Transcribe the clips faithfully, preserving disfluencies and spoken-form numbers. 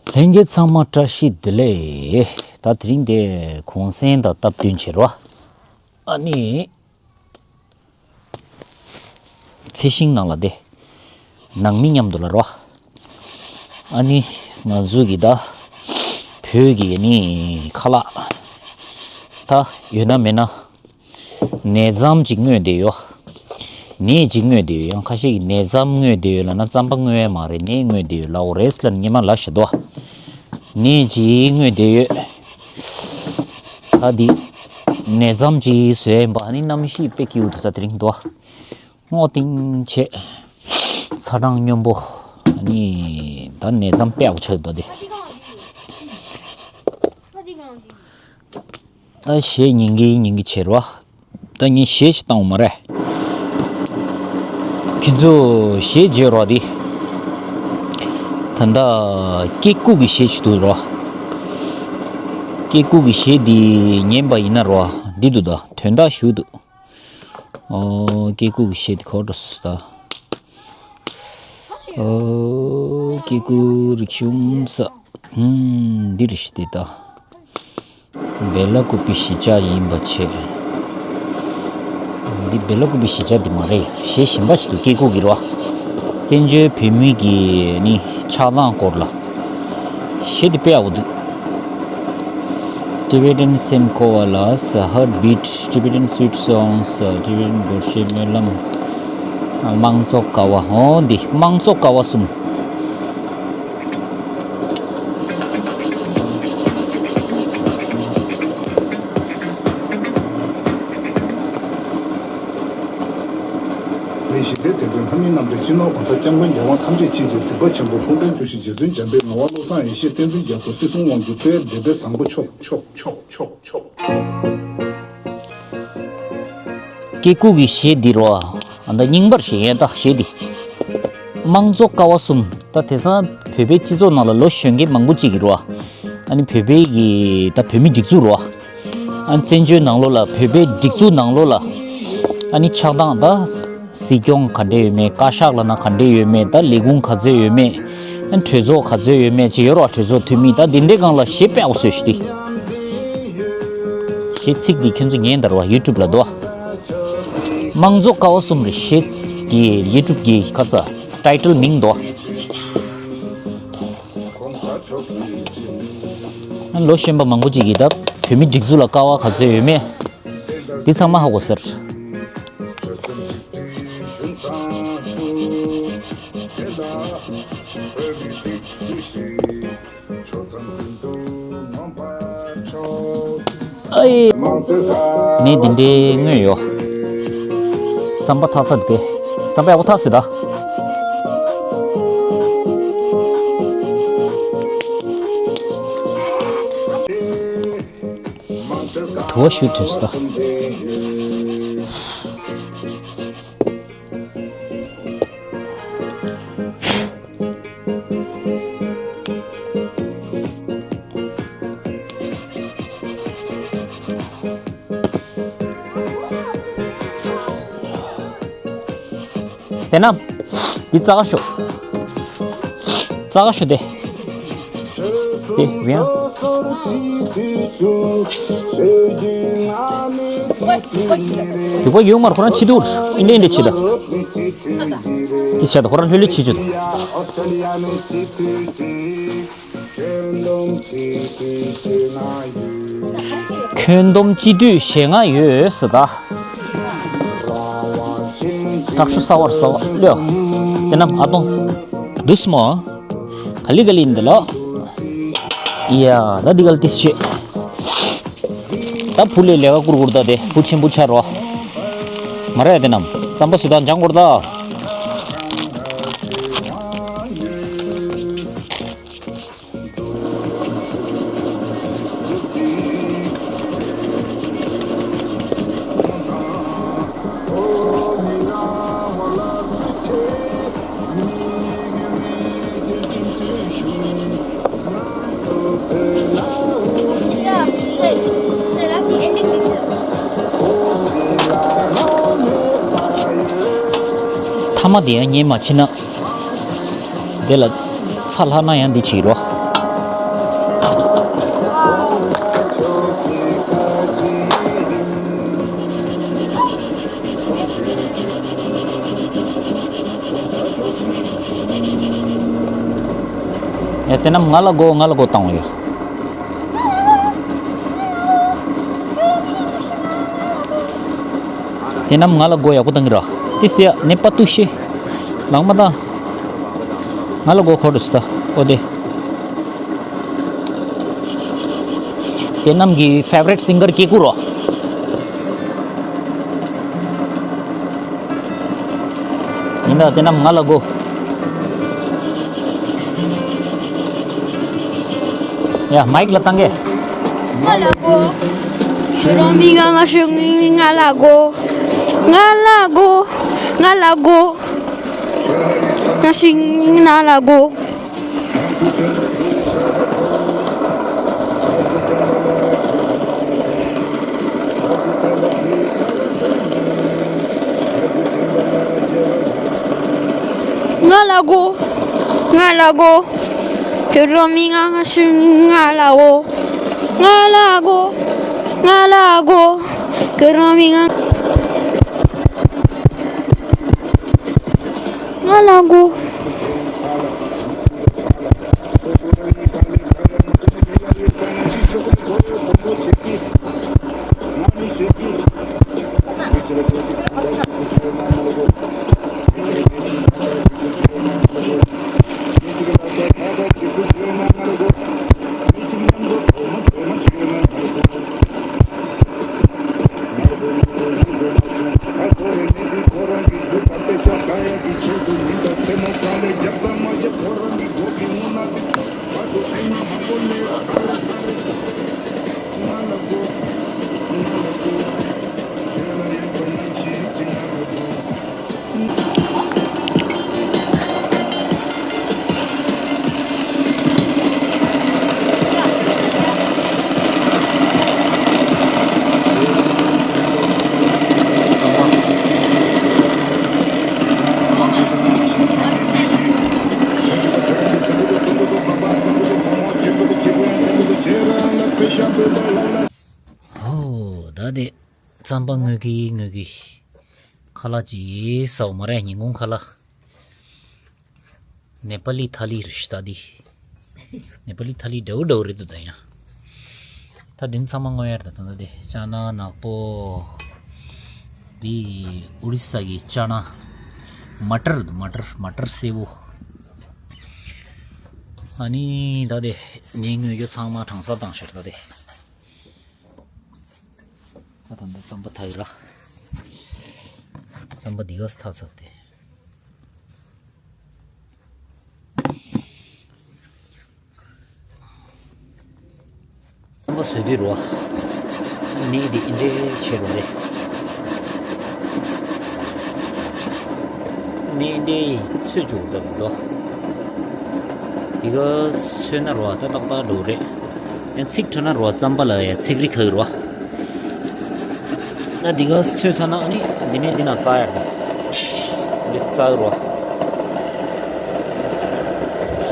ལྷན་རྒྱས་ཚང་མ་བཀྲ་ཤིས་བདེ་ལེགས། ད་དེ་རིང་དེ་གུང་སེང་དང་སྟབས་བསྟུན་བྱེད་རོགས། ཨ་ནི། ཚེ་ཤིང་ནང་ལ་དེ། ནང་མི་མཉམ་དུ་ལ་རོགས། ཨ་ནི། ང་ཚོ་གི་ད། བོད་ཀྱི་ནི་ཁ་ལག་ད་ཡོད་ན་མེད་ན། ནས་རྩམ་ཅིག་བརྔོས་བསྡད་ཡོད། ནས་ཅིག་བརྔོས་བསྡད་ཡོད། ཡང་ཁ་ཤས་ཀྱིས་ནས་རྩམ་བརྔོས་བསྡད་ཡོད་ལབ་ན་རྩམ་པ་བརྔོས་ཡས་མ་རེད། ནས་བརྔོས་བསྡད་ཡོད་ལབ་འོ་རེད་ལབ་ནས་སྔོན་མ་ལབ་བཞག་འདུག་ནས་ཅིག་བརྔོས་བསྡད་ཡོད། ད་འདི་ནས་རྩམ་ཅིག་བཟོས་ཡིན་པ་ནི་གནམ་གཤིས་དཔེ་སྐྱིད་པོ་འདུག་ད་དེ་རིང་འདུག་སྔོ་ཏིང་བྱས། ཚ་གྲང་སྙོམས་པོ། ནི་ད་ནས་རྩམ་དཔེ་ཡག་པོ་ཆགས་འདུག་དེ། ད་གཞས་ཉན་གི་ཉན་གི་བྱེད་རོགས། ད་ངས་གཞས་ཤིག་བཏང་བ་མ་རེད། ཁྱེད་ཚོ་གཞས་བརྗོད་རོགས་དེ། ད་ལྟ་སྐྱེ་རྒུ་གི་གཞས་ཤིག་འདུག་རོགས། སྐྱེ་རྒུ་གི་གཞས་འདི་ཉན་པ་ཡིན་ན་རོགས་འདི་འདུག་ད་དོན་དག་ཞུ་འདུག་ཨོ་སྐྱེ་རྒུ་གི་གཞས་འདི་གོ་འགྲོ་སོང་ད། ཨོ་སྐྱེ་རྒུ་རིག་གཞུང་ས། ཨུམ། འདི་རེད་ཤི་དེ་ད། བེ་ལ་ཀུ་པི་གཞིས་ཆགས་ཡིན་པ་བྱས། འདི་བེ་ལ་ཀུ་པི་གཞིས་ཆགས་འདི་མ་རེད། གཞས་གཞན་པ་ཞིག་འདུག་སྐྱེ་རྒུ་གི་རེད་བ། བཙན་བྱོལ་བོད་མི་གི་ནི་ཆགས་སྟངས་སྐོར་ལ། གཞས་འདི་དཔེ་ཡག་པོ་འདུག Tibetan Sem Koalas, Heartbeat, Tibetan Sweet Songs, Tibetan སྒོར་གཞས་སྨོན་ལམ། དམངས་གཙོ་ཀ་བ། འོ་འདི་དམངས་གཙོ་ཀ་བ་གསུམ། ལས་ཞི་བདེ་དེད་དཔོན་ལྷ་མིའི་རྣམ་འདྲེན་སྤྱི་ནོར་༸གོང་ས་༸སྐྱབས་མགོན་རྒྱལ་དབང་ཐམས་ཅད་མཁྱེན་ཅིང་གཟིགས་པ་ཆེན་པོ་སྐུ་ཕྲེང་བཅུ་བཞི་རྗེ་བཙུན་འཇམ་དཔལ་ངག་དབང་བློ་བཟང་ཡེ་ཤེས་བསྟན་འཛིན་རྒྱ་མཚོ་སྲིད་གསུམ་དབང་བསྒྱུར་དཔལ་བདེ་བདེ་བཟང་པོ་མཆོག་མཆོག་མཆོག་མཆོག་མཆོག་སྐྱེ་རྒུ་གི་གཞས་འདི་རོ། ཨ་ད་རྙིང་པར་བཞེངས་ཡས་ད་གཞས་འདི། དམངས་གཙོ་ཀ་བ་གསུམ། ད་དེང་སང་བོད་པའི་སྤྱི་ཚོགས་ནང་ལ་ལོ་གཞོན་མཁན་མང་པོ་ཅིག་གིས་རོ། ཨ་ནི་བོད་པའི་གི་ད་བོད་མི་སྒྲིག་འཛུགས་རོ། ཨ་ནི་བཙན་བྱོལ་ནང་ལོགས་ལ་བོད་པའི་སྒྲིག་འཛུགས་ནང་ལོགས་ལ། ཨ་ནི་ཆགས་སྟངས་ད། སྲིད་སྐྱོང་ག་འདྲས་ཡོད་མེད། བཀའ་ཤག་ལབ་ན་ག་འདྲས་ཡོད་མེད། ད་ལས་ཁུངས་ག་ཚོད་ཡོད་མེད། ཨ་ནི་གྲོས་ཚོགས་ག་ཚོད་ཡོད་མེད་ཅིག་ཡོད་རོ། གྲོས་ཚོགས་འཐུས་མི་ད་འདི་འདྲའི་སྒང་ལ་གཞས་དཔེ་ཡག་པོ་བཟོས་ཤག་དེ། གཞས་ཚིག་འདི་ཁྱོད་ཚོ་ཉན་དང་རོ། ཡུ་ཊུབ་ལ་འདུག་དམངས་གཙོ་ཀ་བ་གསུམ་རེད། གཞས་ཀྱི་ཡུ་ཊུབ་ཀྱི་ཁ་ས་ཊའི་ཊལ་མིང་འདུག་ཨ་ནི་ལོ་གཞོན་པ་མང་པོ་ཅིག་གིས་ད་བོད་མི་སྒྲིག་འཛུགས་ལ་ཀ་བ་ག་ཚོད་ཡོད་མེད། འདི་ཚང་མ་ཧ་གོ་ཟེར། ཨེ། ནས་འདི་འདྲའི་དངོས་ཡོད། རྩམ་པ་འཐག་ས་དེ། རྩམ་པ་ཡག་པོ་འཐག་སོང་ད། དུ་བ་ཞུ་དུས་སུ་ད། དེ་ན། འདི་རྩ་ག་ཤོག་རྩ་ག་ཤོག་དེ། དེ་བེ་ཡང་། རྒྱུག་པ་ཡོང་མར་ཁོ་རང་ཕྱི་དུར་ཨིན་ལེ་ཨིན་ལེ་ཕྱི་ད། དེ་བྱ་ད་ཁོ་རང་ལྷོད་ལྷོད་ཕྱི་ཆུ་ད། ཁྱོན་བསྡོམས་སྤྱི་འཐུས་ཞེ་ལྔ་ཡོད་ཟེར་ད། དྲག་ཤུ་ས་བར་ས་བ་ལོས། དེ་ནམ་ཨ་ཏོང་། འདུས་མོ། ག་ལི་ག་ལི་འདི་ལོ། ཡ་ད་འདི་ག་ལ་ཏིས་ཆེ། ད་བུ་ལས་ལས་ཀ་བཀུར་བཀུར་ད་དེ་བུ་ཆེན་པོ་ཆ་རོ། མ་རེད་དེ་ནམ་རྩམ་པ་སུ་དང་ལྗང་བཀུར་ད། ཐ་མ་དེ་ཡང་ཉན་མ་ཕྱིན་ན། དེ་ལ་ཚ་ལྷག་ན་ཡང་འདི་བྱེད་རོགས། ཡ་དེ་རྣམས་ང་ལ་སྒོ་ང་ལ་སྒོ་བཏང་ཡོད། དེ་རྣམས་ང་ལ་སྒོ་ཡག་པོ་བཏང་གི་ར། ཏིས་ཏེ་ནེ་པ་ཏུ་ཤེ། ལང་མ་ད། ང་ལ་སྒོ་ཁོ་རུ་སྟ། ཨོ་དེ། དེ་རྣམས་ཀྱི་ཕེབ་རེ་ཊི་སིང་གར་ཀེ་ཀུ་རོ། ཡིན་ད་དེ་རྣམས་ང་ལ་སྒོ། ཡ་མའིག་ལ་བཏང་གེ། ང་ལ་སྒོ། ཁྱོད་རང་མི་ང་ང་ཤོད་ང་ལ་སྒོ། ང་ལ་སྒོ། ང་ལ་སྒོ། ང་ཤི་ང་ལ་སྒོ། ང་ལ་སྒོ། ང་ལ་སྒོ། ཁྱོད་རང་མི་ང་ང་ཤི་ང་ལ་སྒོ། ང་ལ་སྒོ། ང་ལ་སྒོ། ཁྱོད་རང་མི་ང་ང་ལ་སྒོ། ཧོ། ད་དེ་རྩམ་པ་ངོས་ཀྱི་ངོས་ཀྱི་ཁ་ལག་ཅིག་ཟ་བ་མ་རེད། ཉིན་གུང་ཁ་ལག་ནེ་པ་ལི་ཐ་ལི་རེད་ཤག་ད་འདི། ནེ་པ་ལི་ཐ་ལི་འདྲ་བོ་འདྲ་བོ་རེད་འདུག་ད་ཡང་། ད་འདི་ཚང་མ་མངོན་ཡར་ད་ད་ད་དེ་ཅ་ན་ནག་པོ། འདི་ཨོ་རི་ས་གི་ཅ་ན། མ་ཊར་འདུག་མ་ཊར་མ་ཊར་སེར་པོ། ཨ་ནི་ད་དེ་ངའི་དངོས་རྒྱུ་ཚང་མ་གྲང་ས་བཏང་ཤར་ད་དེ། ད་ད་ད་རྩམ་པ་ཐག་ཡིན་ར། རྩམ་པ་འདི་ག་སེ་ཐག་ཚར་ཏེ། རྩམ་པ་བཟོས་དུས་རོ། ནས་འདི་འདྲའི་བྱེད་རོ་རེད། ནས་འདི་ཚོས་བཅུག་ད་འདུག་འདི་ག་ཚོས་ན་རོ་ད་ཏག་ཏག་འགྲོ་རེད། ཡང་ཚིག་འཕྲོད་ན་རོ་རྩམ་པ་ལ་ཡང་ཚིག་རིགས་ཁ་གི་རོ། ད་འདི་ག་ཚོས་ཚར་ན་ཨ་ནི་འདི་ནས་འདི་ན་བཙག་ཡ་རེད། འདི་བཙག་རོ།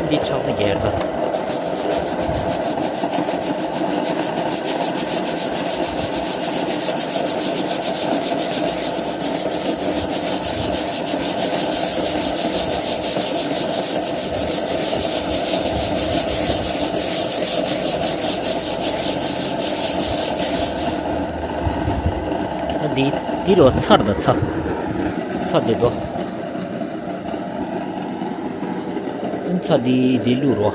འདི་ཆགས་སེ་རྒྱལ་ད། ཨ་འདི་འདི་རོ་ཚར་ད་ཚ། ཚ་འདི་རོ། ཚ་འདི་འདི་ལུ་རོ།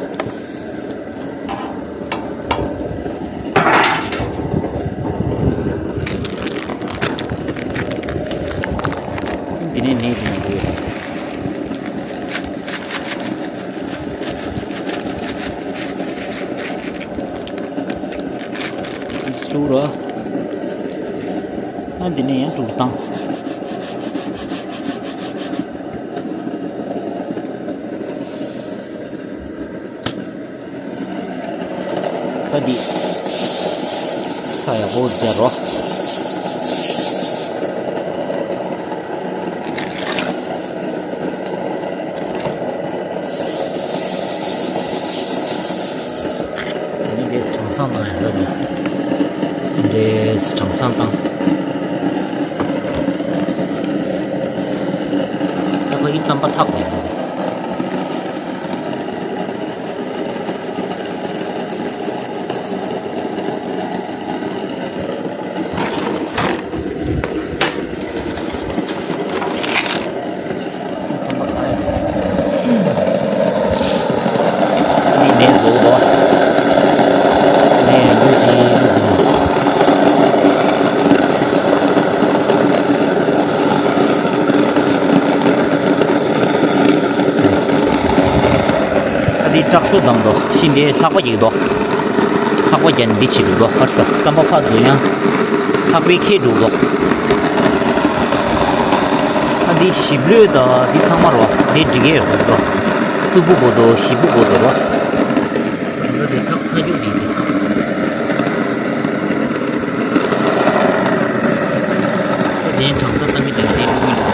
འདི་ནས་ནས་འདི་ནས་འདི། སུ་ར། ཨ་འདི་ནས་ཡང་དྲུག་བཏང་། ད་འདི་ས་ཡག་པོ་སྦྱར་རོ། འདི་གྲང་སང་བཏང་ཡང་འདྲ་འདུག་འདི་གྲང་སང་བཏང་། ད་ཕ་གི་རྩམ་པ་ཐག་ནས། འགྲོ་གི་འདུག་ནས་ཡུལ་གྱི། ཨ་འདི་དྲག་ཤུགས་བསྡམས་འདུག་ཤིང་འདི་ལྷགས་པ་རྒྱག་འདུག་ལྷགས་པ་རྒྱག་ནས་འདི་བྱེད་འདུག་ཧར་ས་རྩམ་པ་ཕར་འཛུལ་ཡང་ལྷགས་པའི་ཁྱེར་འགྲོ་འདུག་ཨ་འདི་ཞིབ་ལོས་དང་འདི་ཚང་མ་རོ། འདི་འགྲིག་གི་ཡོད་འདུག་རྩུབ་པོ་དགོས་འདུག་ཞིབ་པོ་དགོས་འདུག་རོ། འདི་ཐག་ཚ་རྒྱུ་འདི་འདི། དེ་གྲང་ས་བཏང་གི་དེ་དེ་དངུལ་ལ་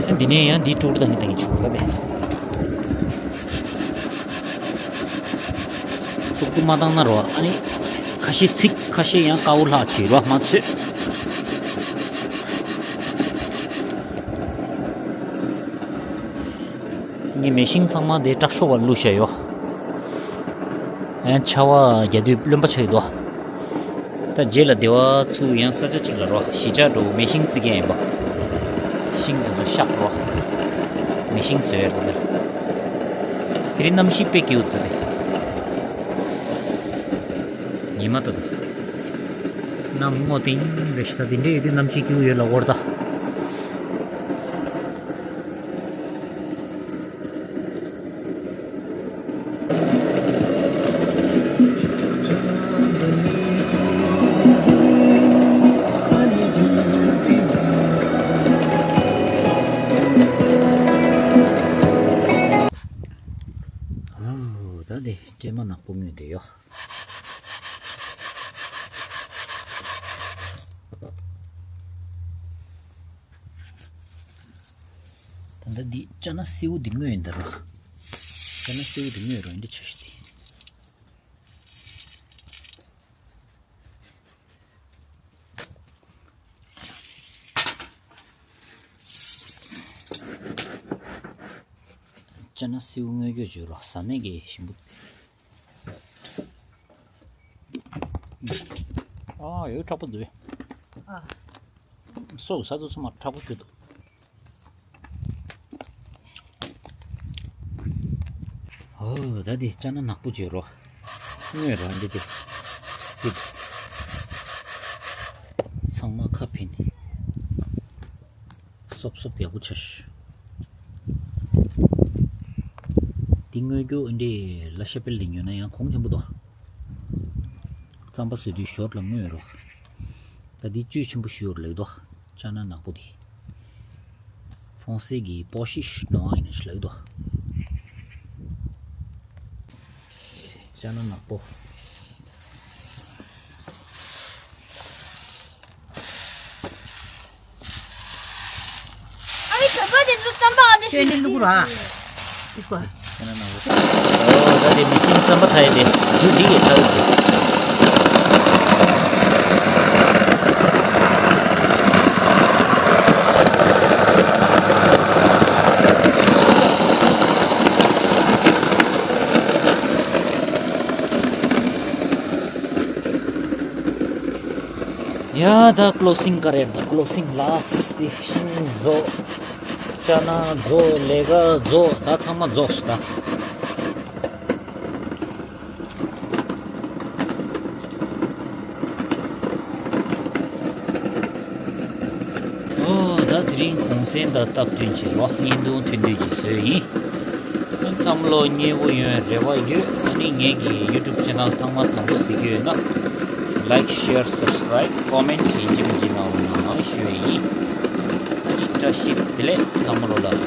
བྱེད། འདི་ནས་ཡང་འདི་དཀྲུག་བཏང་གི་བཏང་གི་ཆུ་ལ་བས། ཏུག་ཏུག་མ་བཏང་ན་རོ། ཨ་ནི་ཁ་ཤས་ཚིག་ཁ་ཤས་ཡང་དཀར་པོ་ལྷག་བྱེད་རོ་མ་ཚོད། ངའི་མེ་ཤིང་ཚང་མ་དེ་དྲག་ཤོག་པ་བླུགས་བཞག་ཡོད། ཡང་ཆར་པ་རྒྱག་དུས་རློན་པ་ཆགས་ཀྱི་འདུག་ད་རྗེས་ལ་སྡེ་བ་ཚུར་ཡང་ས་ཆ་གཅིག་ལ་རོ་གཞིས་ཆགས་འགྲོ་མེ་ཤིང་བརྩིགས་ཡས་ཡིན་པ། ཤིང་དེ་ཚོ་གཤགས་རོ། མེ་ཤིང་བཟོས་ཡས་རེད། དེ་རིང་གནམ་གཤིས་དཔེ་སྐྱིད་པོ་འདུག་དེ། ཉི་མ་ལྟ་དང་། གནམ་སྔོ་ཐིང་རེད་ཤག་ད་དེ་འདྲ་ཡོད་དུས་གནམ་གཤིས་སྐྱིད་པོ་ཡོད་ལབ་དགོས་རེད་ད། ཨོ། ད་དེ་སྲན་མ་ནག་པོ་རྔོས་བསྡད་ཡོད། ད་ལྟ་འདི་ཅ་ན་སེའུ་འདི་རྔོས་ཡིན་ད་རོ། ཅ་ན་སེའུ་འདི་རྔོས་རོ་འདི་ཆ་ཞིག་དེ། ཅ་ན་སེའུ་རྔོས་རྒྱུ་བྱོས་རོ། ཟ་ནས་ཀྱི་ཞིམ་པོ། ཨ་ཡོད་དྲག་པོ་འདུག་ཨ། སོ་ས་དུ་ཚང་མ་དྲག་པོ་བྱོས་འདུག་ཨོ། ད་འདི་ཅ་ན་ནག་པོ་བྱོས་རོ། རྔོས་རོ་འདི་དེ། འདི་དེ། ཚང་མ་ཁ་ཕྱེ་ནས། སོབ་སོབ་ཡག་པོ་ཆགས་ཤག་འདི་རྔོས་རྒྱུ་འདི་ལ་ཤ་པེལ་ལ་ཉོས་ན་ཡང་གོང་ཆེན་པོ་འདུག་རྩམ་པ་བཟོ་དུས་ཞོར་ལ་རྔོས་རོ། ད་འདི་བཅུད་ཆེན་པོ་ཞིག་ཡོད་རེད་ལབ་འདུག་ཅ་ན་ནག་པོ་འདི། ཧྥོང་སེ་གི་པོ་ཤིས་ནོ་ཨ་ཡིན་ཞིག་ལབ་འདུག་ཅ་ན་ནག་པོ། ཨ་ནི་བོད་པ་དེ་ཚོ་རྩམ་པ་ཨ་འདྲ་ཞིག་ལུག་ར། ཨོ། ད་དེ་མེ་ཤིང་རྩམ་པ་འཐག་ཡས་དེ་རྒྱུ་འདི་གི་འཐག་ཡོད་དེ། ཡ་ད་ཀློ་སིང་ག་རེ་ད་ཀློ་སིང་ལཱསི་ཊི་ཤིང་རྫོགས། ཅ་ན་རྫོགས། ལས་ཀ་རྫོགས། ད་ཚང་མ་རྫོགས་སོང་ད། ཨོ། ད་དེ་རིང་གུང་སེང་དང་སྟབས་བསྟུན་བྱས་རོ་བརྙན་ཐུང་ཐུང་ཐུང་ཅིག་བཟོས་ཡིན། ཚང་མ་ལོ་མཉེས་པོ་ཡོང་རེ་བ་ཡོད། ཨ་ནི་ངེད་ཀྱི་ཡུ་ཊུབ་ཆེ་ནལ་ཚང་མ་དང་པོ་གཟིགས་ཀྱི་ཡོད་ན། ལའིཀ་ཤེར་སབ་སི་ཀ་རའིབ་ཀོ་མེན་ཊི་ཡིན་གཅིག་མིན་གཅིག་གནང་རོགས་གནང་ཞུ་ཡི་ཡིན། ཨ་ནི་བཀྲ་ཤིས་བདེ་ལེགས་ཚང་མ་ལོ་ལ།